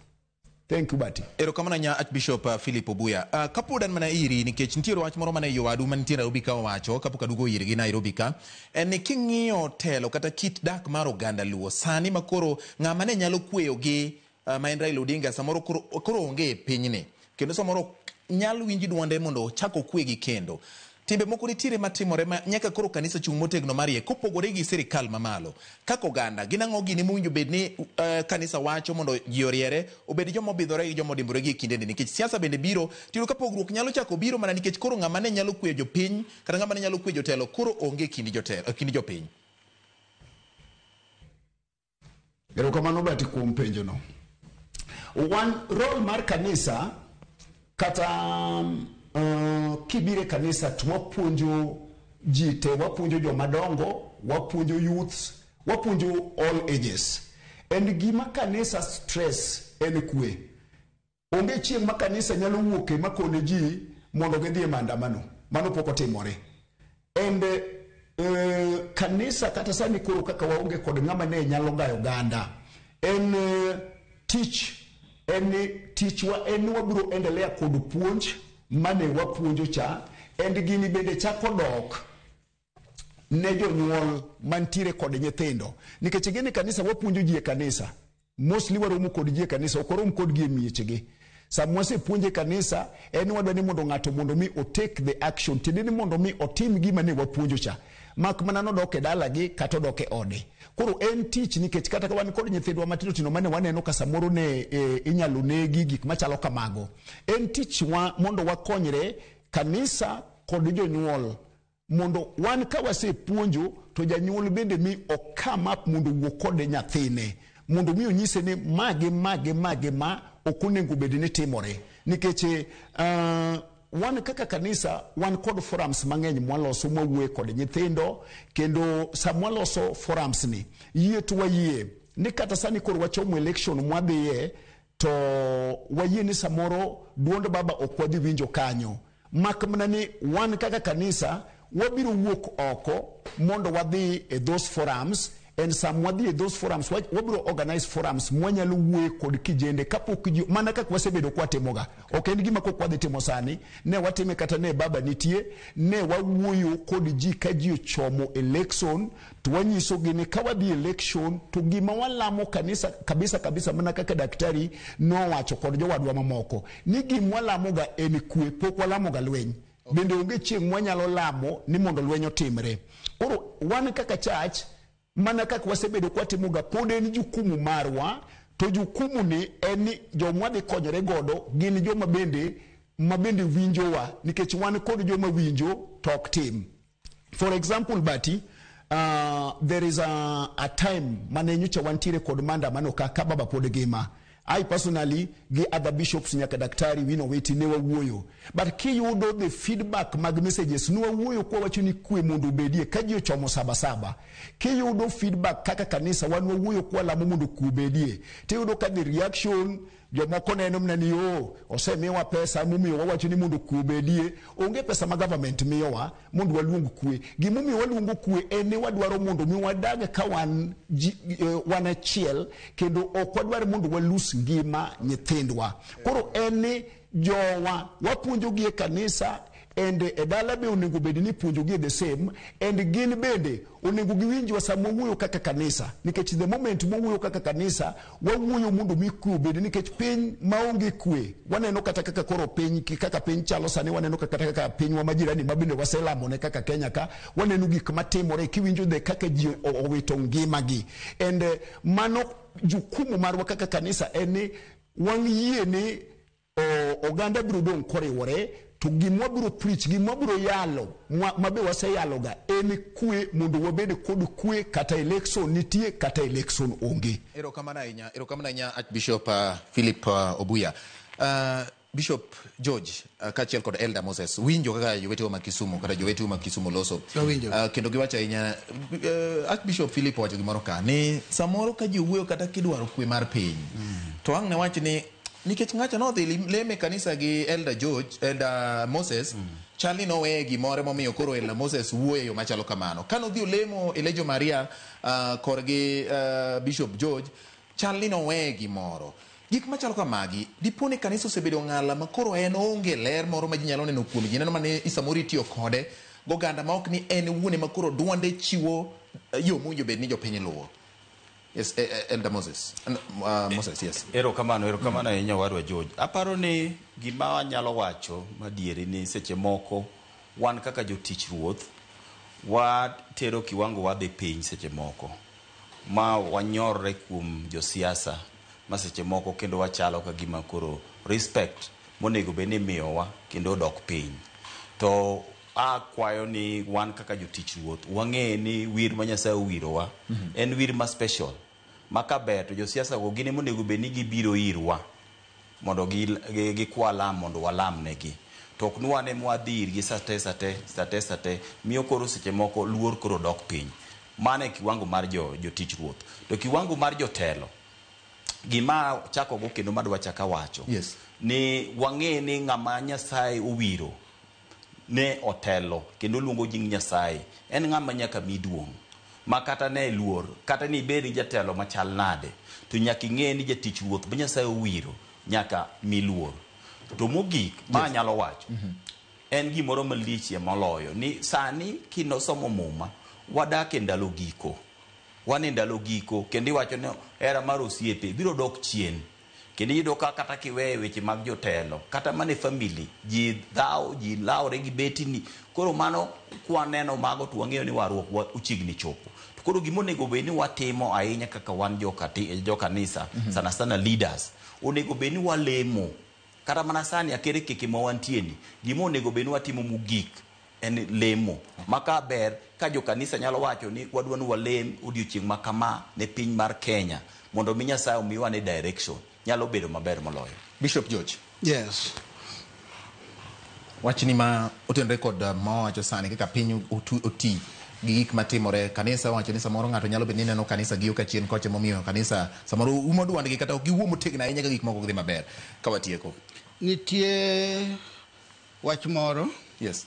[SPEAKER 5] Thank you, Bati.
[SPEAKER 1] Erokamano ahinya, Archbishop Philip Obuya. Kapod an mana iri, nikech nitiere wach moro mane jowadu mantie Nairobi ka owacho kapok aduogo irgi Nairobi ka, en ni king'iyo telo kata kit dak mar oganda Luo sani ma koro ng'ama ne nyalo kweyogi ma en Raila Odinga samoro koro onge e pinyni, kendo samoro ok nyal winj duonde mondo ochak okwegi kendo. Timbe moko nitiere matimore ma nyaka koro kanisa chung' motegno mar iye kopogore gi sirikal mamalo. Kaka oganda, gin ang'o gini mowinjo bed ni kanisa wacho mondo ji oriere, obed joma obidhore gi joma odimbore gi e kindeni, nikech siasa bende biro tiyudo ka pogruok nyalo chako biro mana nikech koro ng'ama ne nyalo kweyo jopiny kata ng'ama ne nyalo kweyo jotelo koro onge e kind jotelo, e kind jopiny.
[SPEAKER 5] Erokamano, Bati, kuom penjono. Wan role mar kanisa kata kibiro e kanisa to wapuonjo ji te, wapuonjo jomadongo, wapuonjo youths, wapuonjo all ages. And gima kanisa stress en kwe. Onge chieng' ma kanisa nyalo wuoke makone ji mondo gidhi e maandamano. Mano pok otimore. And kanisa kata sani koro kaka waonge kod ng'ama ne nyalo gayo oganda, en tich en ni tichwa en ni wabiro endelea kod puonj mane wapuonjo cha, and gini bende chako dok ne jonyuol mantiere kod nyithindo, nikech ing'e kanisa wapuonjo ji e kanisa, mostly waromo kod ji e kanisa, ok warom kodgi e miechgi. Sama wasepuonjo e kanisa, en ni wadwa ni mondo ng'ato mondo mi o take the action, tiende ni mondo mi otim gima ne wapuonjo cha, mak mana nodok e dalagi kata odok e ode. Koro en tich, nikech kata ka wan kod nyithindwa matindo tindo mane waneno ka samoro ne inyalo negi, gik machalo kamago, en tichwa mondo wakonyre kanisa kod jonyuol, mondo wan ka wasepuonjo to janyuol bende mi o come up mondo owuo kod nyathine, mondo mi onyise ni magi magi magi ma ok onego bed ni timore, nikech wan kaka kanisa wan kod forums mang'eny mwaloso, mwawuoye kod nyithindo. Kendo sama waloso forums ni, yie to wayie ni kata sani koro wachomo election mwadhiye, to wayie ni samoro duond baba ok wadhi winjo kanyo, mak mana ni wan kaka kanisa wabiro wuok oko mondo wadhi e those forums. And sama wadhi e those forums, wabiro organize forums mwanyalo wuoye kod kijende kapok ji, mana kaka wasebedo kwatimoga. Ok en gima kok wadhi timo sani, ne watime kata ne baba nitie, ne wawuoyo kod ji ka ji ochomo election, to wanyisogi ni ka wadhi election to gima walamo kanisa kabisa kabisa, mana kaka daktari nowacho kod jowadwa mamoko, ni gima walamoga en kwe, pok walamoga lweny. Bende onge chieng' mwanyalo lamo ni mondo lweny otimre. Koro wan kaka church, mana kaka wasebedo kwatimoga, pod en jukumu marwa, to jukumu ni en ni jomwa dhi konyore godo gin joma bende winjowa, nikech wan kod joma winjo to ok tim. For example, Bati, there is a time mane nyocha wantiere kod maandamano ka baba pod ngima. I personally gi other bishops nyaka daktari Wino Weti ne wawuoyo, but kiyudo the feedback mag messages, ne wawuoyo kwa wacho ni kwe mondo obedie ka ji ochomo saba saba. Kiyudo feedback kaka kanisa wan wawuoyo kwa lamo mondo kwe obedie, tiyudo ka the reaction, jomoko neno mana ni o osemiwa pesa momiyo wawacho ni mondo kwe obedie. Onge pesa ma government miyowa mondo waluong kwe. Gimomiyo waluongo kwe en ni wadwaro mondo mi wadag ka wan, ji, wan achiel, kendo ok wadwar mondo walus ngima nyithindwa. Koro en ni jowa wapuonjogi e kanisa, and e dala be onego bed ni puonjogi the same, and gin bende onego giwinjwa sama wawuoyo kaka kanisa, nikech the moment mwawuoyo kaka kanisa, wawuoyo mondo mi kwe obed, nikech piny maonge kwe, waneno kata kaka koro piny kaka piny chalo sani, waneno kata kaka pinywa majirani ma bende waselamone kaka Kenya ka, waneno gik matimore, kiwinjo the kaka ji owito ngimagi. And mano jukumu marwa kaka kanisa en ni wang'yie ni oganda biro dong' koriwore. To gima wabiro preach, gima wabiro yalo, mabe waseyaloga en kwe, mondo wabed kod kwe kata election nitie kata election onge.
[SPEAKER 1] Erokamano ahinya, erokamano ahinya Archbishop Philip Obuya. Bishop George kaachiel kod Elder Moses winjo kaka jowetewa ma Kisumu kata jowetewa ma Kisumu loso.
[SPEAKER 2] Wawinjo.
[SPEAKER 1] Kendo giwacho ahinya, Archbishop Philip owacho gimoro ka ni samoro ka ji wuoyo kata kidwaro kwe mar piny to ang' ne wach ni nikech ng'acha nodhi leme kanisa gi Elder George, Elder Moses, chal ni noweye gimoro momiyo koro Elder Moses wuoyo e yo machalo kamano. Ka nodhi olemo e Legio Maria korgi Bishop George, chal ni noweye gimoro. Gik machalo kamagi, dipo ni kanisa osebedo ng'ala ma koro en onge ler moro ma ji nyalo neno kuome. Ji neno mana ni samoro itiyo kode goganda ma ok ni en wuone ma koro duonde chiwo yo mowinjo bed ni jopiny luwo. Yes, Elder Moses. Moses, yes.
[SPEAKER 3] Erokamano, erokamano ahinya owadwa George. Aparo ni gima wanyalo wacho madieri ni seche moko wan kaka jotich ruoth watero kiwango wadhi piny seche moko ma wanyorre kuom josiasa ma seche moko kendo wachalo ka gima koro respect monego bed ni imiyowa kendo odok piny. To akwayo ni wan kaka jotich ruoth wang'e ni wir ma Nyasaye owirowa en wir ma special ma kaber to josiasa go gin ema onego bed ni gibiro irwa mondo gikwa lam mondo walam negi. To ok ni wan ema wadhi irgi sate sate sate sate miyo koro seche moko luor koro dok piny. Mano e kiwango mar jotich ruoth. To kiwango mar jotelo, gima chakogo kendo madwa chaka wacho ni wang'e ni ng'ama Nyasaye owiro ne otelo kendo luongo nying Nyasaye en ng'ama nyaka mi duong'. Ma kata ne luor, kata ni ibed jatelo machal nade, to nyaka ing'e ni jatich ruoth ma Nyasaye owiro nyaka mi luor. To mogik ma anyalo wacho en gimoro malichie moloyo ni sani kinosomo Muma wadak e ndalo giko. Wan e ndalo giko kendo iwacho ni hera mar osiepe biro dok chien. Kendo iyudo ka kata kiweyo weche mag jotelo, kata mana e family, ji dhawo, ji lawre gi betini. Koro mano kwaneno mago to wang'eyo ni warruok wa ochiegni chopo. To koro gima onego bed ni watimo ahinya kaka wan jokanisa, sana sana leaders, onego bed ni walemo. Kata mana sani akere keke ma wantie ni, gima onego bed ni watimo mogik en lemo. Ma ka ber ka jokanisa nyalo wacho ni wadwa ni walem odiochieng' ma kama ne piny mar Kenya mondo mi Nyasaye omiwa ne direction, nyalo bedo maber moloyo.
[SPEAKER 1] Bishop George.
[SPEAKER 2] Yes.
[SPEAKER 1] Wachni ma otenore kod ma wacho sani kaka piny oti gi gik matimore. Kanisa wacho ni samoro ng'ato nyalo bedo ni neno kanisa gi yo kachien kocha momiyo kanisa samoro umo duondgi kata ok giwuo motegno ahinya ka gik moko ok dhi maber. Ka watieko.
[SPEAKER 2] Nitie wach moro.
[SPEAKER 1] Yes.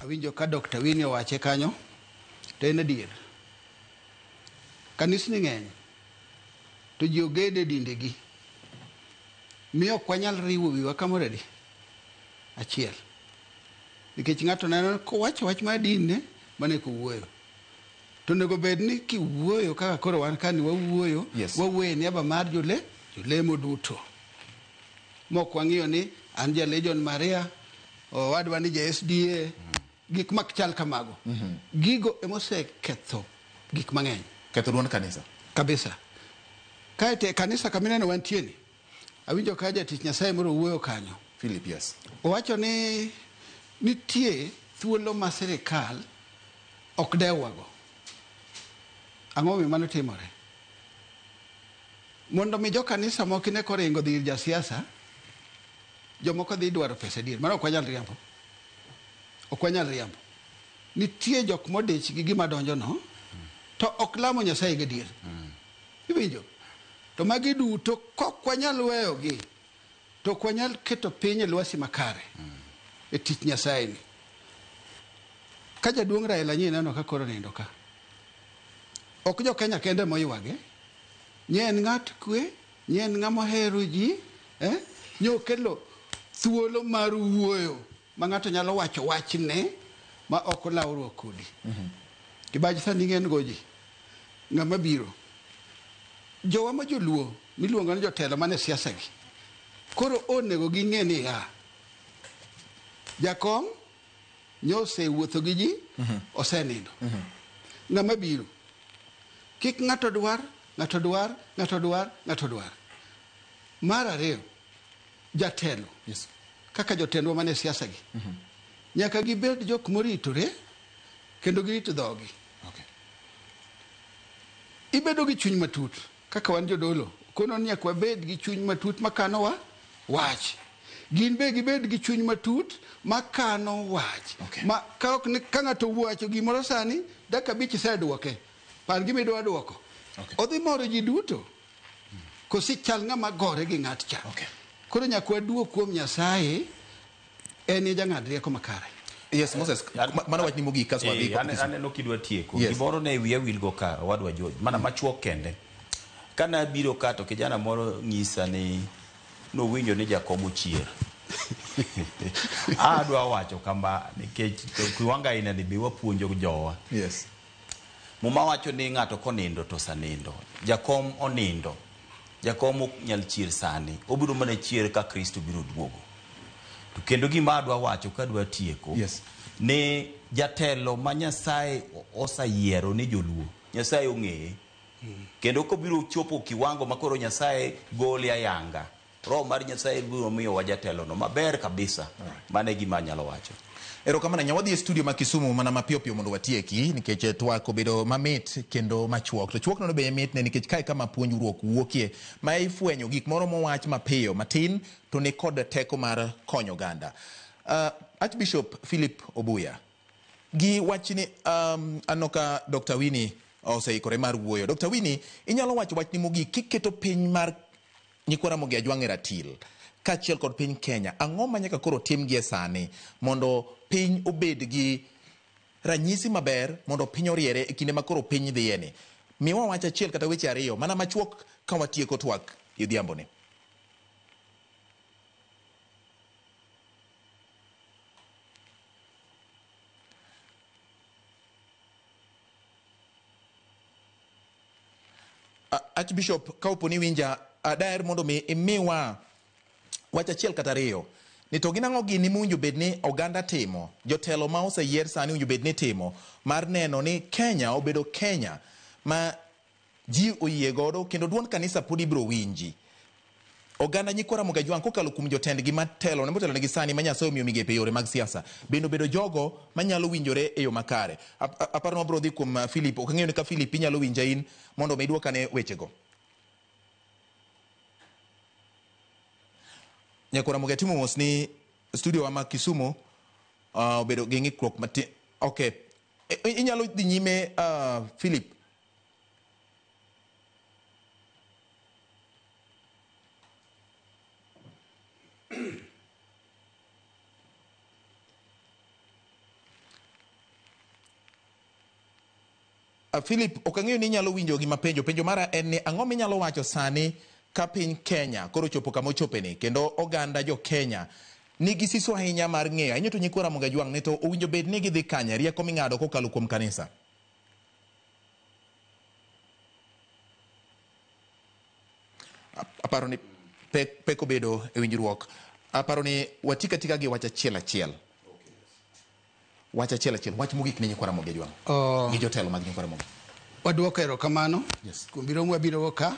[SPEAKER 2] Awinjo ka Dr. Winnie owache kanyo, to en adier. Kanisni ng'eny, to ji ogedo e dindegi. Miyo ok wanyal riwo wiwa kamoro adi? Achiel. Nikech ng'ato neno kowacho wach mar dinne, mano eka owuoyo. To onego bed ni kiwuoyo kaka koro wan ka ni wawuoyo, wawuoyo e niaba mar jolemo duto. Mok wang'iyo ni an ja Legion Maria, owadwa ni ja SDA, gik mak chal kamago. Gigo emoseketho gik mang'eny.
[SPEAKER 1] Ketho duond kanisa.
[SPEAKER 2] Kabisa. Kaeto e kanisa kamineno wantie ni, awinjo ka jatich Nyasaye moro wuoyo kanyo.
[SPEAKER 1] Philip, yes.
[SPEAKER 2] Owacho ni nitie thuolo ma sirikal ok dewwago. Ang'o momiyo mano timore? Mondo mi jokanisa moko ne koringo dhi ir jasiasa, jomoko dhi dwaro pesa adier. Mano ok wanyal riambo. Ok wanyal riambo. Nitie jok modich gi gima donjono, to ok lamo Nyasaye gadier. Iwinjo? To magi duto kok wanyal weyogi, to ok wanyal keto piny e lwasi makare e tich Nyasaye ni. Ka jaduong' Raila nyi neno ka koro nindo ka. Ok jo Kenya kende moywage. Nye en ng'at kwe, nye en ng'ama ohero ji, Nye okelo thuolo mar wuoyo ma ng'ato nyalo wacho wachne ma ok olawruok kodi. Kibaji sani ng'en go ji. Ng'ama biro. Jowa ma joluo miluongo ni jotelo mane siasa gi. Koro onego ging'e ni ya. Jakom nyosewuotho gi ji, osenindo. Ng'ama biro. Kik ng'ato dwar, ng'ato dwar, ng'ato dwar, ng'ato dwar. Mar ariyo, jatelo. Kaka jotendwa mane siasa gi. Nyaka gibed jok moritore kendo girit dhogi. Ibedo gi chuny matut kaka wan jodolo. Kono ni nyaka wabed gi chuny matut makano wa wach. Gin be gibed gi chuny matut makano wach. Ma ka ok ni ka ng'ato owacho gimoro sani, dakika 5 iseduoke. Par gima idwa duoko. Odhi moro ji duto. Kosi chal ng'ama gore gi ng'at cha. Koro nyaka waduog kuom Nyasaye, en e jang'ad rieko makare.
[SPEAKER 1] Yes, Moses, mano wachni mogik kasto wadhi kod Kisumu.
[SPEAKER 3] Aneno kidwa tieko.
[SPEAKER 1] Yes.
[SPEAKER 3] Gimoro ne wiya wilgo ka owadwa George, mana machuok kende. Kane abiro ka to kijana moro nyisa ni nowinjo ni Jakom ochier. Adwa wacho kama nikech kiwango aina ni be wapuonjo jowa.
[SPEAKER 1] Yes.
[SPEAKER 3] Muma wacho ni ng'ato konindo to osenindo. Jakom onindo. Jakom ok nyal chier sani. Obiro mana chier ka Kristo biro duogo. To kendo gima adwa wacho kadwa tieko.
[SPEAKER 1] Yes.
[SPEAKER 3] Ni jatelo ma Nyasaye oseyiero ni joluo. Nyasaye ong'eye. Kendo kobiro chopo kiwango ma koro Nyasaye gole ayanga. Roho mar Nyasaye biro miyowa jatelo no maber kabisa. Mano e gima anyalo wacho.
[SPEAKER 1] Erokamano ahinya. Wadhi e studio ma Kisumu mana mapiyo piyo mondo watieki nikech twak obedo mamit kendo machuok. To chuok nono be mitne nikech kae kama puonjruok wuokie ma ifwenyo gik moro mowach mapiyo matin to ni kod teko mar konyo oganda. Archbishop Philip Obuya, gi wachni aneno ka Dr. Winnie oseikore mar wuoyo. Dr. Winnie, inyalo wacho wachni mogik kiketo piny mar nyikwa Ramogi Ajwang' e ratil kaachiel kod piny Kenya. Ang'o ma nyaka koro tim gie sani mondo piny obed gi ranyisi maber mondo piny oriere e kinde ma koro piny dhiye ni? Miwa wach achiel kata weche ariyo mana machuok ka watieko twak e odhiambo ni. Archbishop, ka opo ni iwinja, daher mondo mi imiwa wach achiel kata ariyo ni to gin ang'o gini mowinjo bed ni oganda timo, jotelo ma oseyier sani owinjo bed ni timo mar neno ni Kenya obedo Kenya ma ji oyie godo kendo duond kanisa pod ibiro winji. Oganda nyikwa Ramogi Ajwang' kokalo kuom jotendgi matelo motelo negi sani ma Nyasaye omiyo migepe e yore mag siasa bende obedo jogo manyalo winjore e yo makare. Aparo ni wabiro dhi kuom Philip. Ok ang'eyo ni ka Philip inyalo winja in mondo mi iduok ane wechego. Nyakwa Ramogi atimo mos ni studio wa ma Kisumu obedo gi ng'ikruok matin. Okay. Inyalo dhi nyime Philip. Philip, ok ang'eyo ni inyalo winjo gima penjo. Penjo mara en ni ang'o minyalo wacho sani ka piny Kenya koro ochopo kama ochopeni kendo oganda jo Kenya nigi siso ahinya mar ng'eyo ahinya to nyikwa Ramogi Ajwang' ni to owinjo bed ni gidhi kanye rieko ming'ado kokalo kuom kanisa. Aparo ni pek obedo e winjruok. Aparo ni watika tika gi wach achiel achiel. Wach achiel achiel, wach mogik ne nyikwa Ramogi Ajwang'. Gi jotelo mag nyikwa Ramogi.
[SPEAKER 2] Waduoko erokamano.
[SPEAKER 1] Yes.
[SPEAKER 2] Kuom biro mwabiro ka.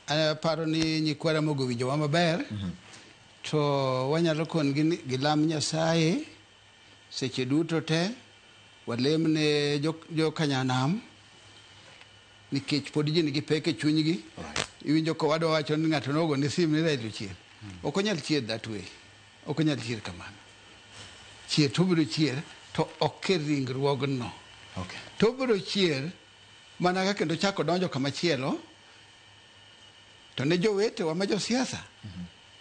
[SPEAKER 2] Aparo ni nyikwa Ramogi owinjowa maber. To wanyalo kongi ni gilam Nyasaye seche duto te, walem ne jokanyanam nikech pod ji nigi pek e chunygi. Iwinjo ka wadwa wacho ni ng'ato nogo ni sim ni Raila ochier. Ok onyal chier that way. Ok onyal chier kamano. Chier to obiro chier to ok e ringruogno. To obiro chier mana ka kendo chako donjo kama chielo. To ne jowetewa ma josiasa,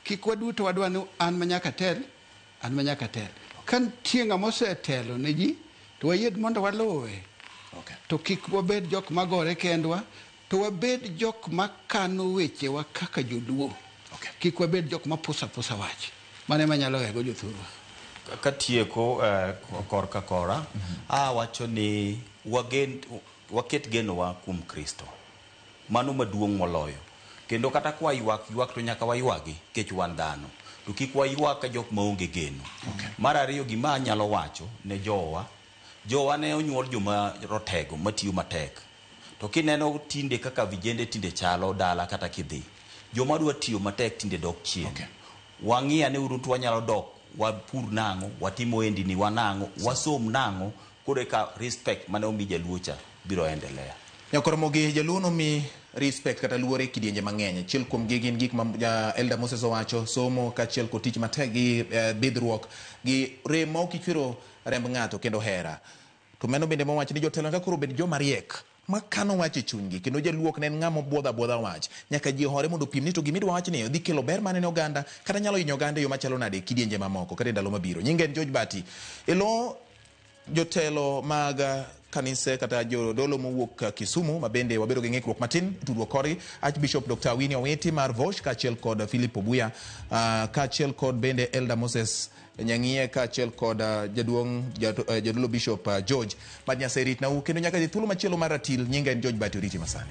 [SPEAKER 2] kik waduto wadwa ni an ma nyaka tel, an ma nyaka tel. Ka nitie ng'ama osetelo ne ji, to wayie mondo waluwe. To kik wabed jok magore kendwa, to wabed jok makano wechewa kaka joluo. Kik wabed jok mapusa pusa wach. Mano ema nyalo wego jothurwa.
[SPEAKER 3] Katieko korka kora, awacho ni waket genowa kuom Kristo. Mano maduong' moloyo. Kendo kata kwa ywak ywak to nyaka waywagi nikech wan dhano. To kik waywak ka jok maonge geno. Mar ariyo gima anyalo wacho ne jowa, jowa ne onyuol joma rotego matiyo matek. To kineno tinde kaka vijende tinde chalo dala kata kidhi, joma dwa tiyo matek tinde dok chien. Wang'i ane uru to wanyalo dok wapur nang'o, watim ohendni wa nang'o, wasom nang'o, koro eka respect mane omi jaluo cha biro endelea.
[SPEAKER 1] Nyakoromogi jaluo nomi respect kata luor e kidienje mang'eny. Achiel kuom gi gin gik ma Elder Moses owacho, somo kaachiel kod tich matek gi bidhruok gi rem ma ok ichwero remb ng'ato kendo hera. To mano bende mowacho ni jotelo nyaka koro bed joma riek makano wach e chunygi kendo jaluo ok ne en ng'ama obuodho abuodha wach. Nyaka ji ohore mondo opim ni to gima idwa wach ni dhi kelo ber mane ne oganda kata nyalo hinyo oganda e yo machalo nade e kidienje mamoko kata e ndalo mabiro. Nyinga en George Bati. E lo jotelo mag kanise kata jodolo mowuok Kisumu ma bende wabedo gi ng'ikruok matin e tudruok kodgi, Archbishop Dr. Winnie Owiti mar Vosh kaachiel kod Philip Obuya kaachiel kod bende Elder Moses Nyang'iye kaachiel kod jaduong' jadolo Bishop George. Mad Nyasaye ritnau kendo nyaka dhi thuolo machielo mar ratil. Nyinga en George Bati, oriti masani.